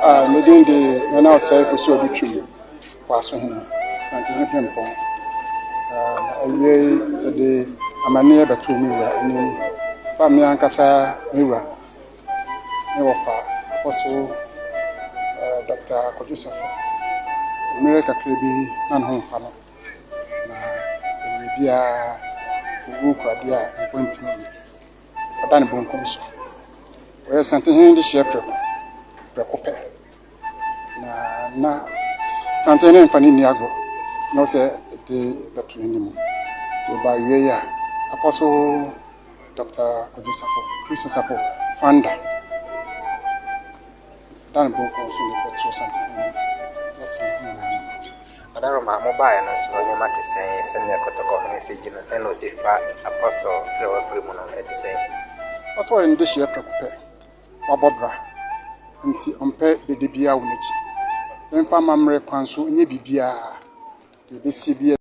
Ah, me din de Nana Osei Fosu Adutwum, Kwasohene, Santehene Frempɔn. Ah, awie yi, yɛde amanneɛ bɛtoo me wura anim fa me ankasa me wura ne wɔfa Apostle Dr. Kwadwo Safo. Mmerɛ kakra bi na ne ho mfa no, na mmerɛ biara owu kuradeɛ a nkwa ntumi nyi. Ɔda ne bonkum so. Ɔyɛ Santehene de hyɛ prɛko prɛko pɛ. Na Santehene mfa ne nni agorɔ na ɔsɛ ɛde bɛto n'anim. Nti ɔba awie yi a, Apostle Dr. Kwadwo Safo, Christ Safo founder, da ne bonkum so ne bɛto Santehene anim. Yɛsene nyinaa no. Ɔdaroma, mobaeɛ no nso nneɛma te sɛn? Sɛnea Kɔtɔkɔhene si gye no, sɛn na ɔsi fa Apostle frɛ wafiri mu no, ɛte sɛn? Ɔsɛ ɔyɛ ne de hyɛ prɛko pɛ. Wabɔ bra. Nti ɔmpɛ dede biara wɔ n'akyi. Yɛmfa amammerɛ kwan so nyɛ biribiara. Deɛ ɛbɛsi biara.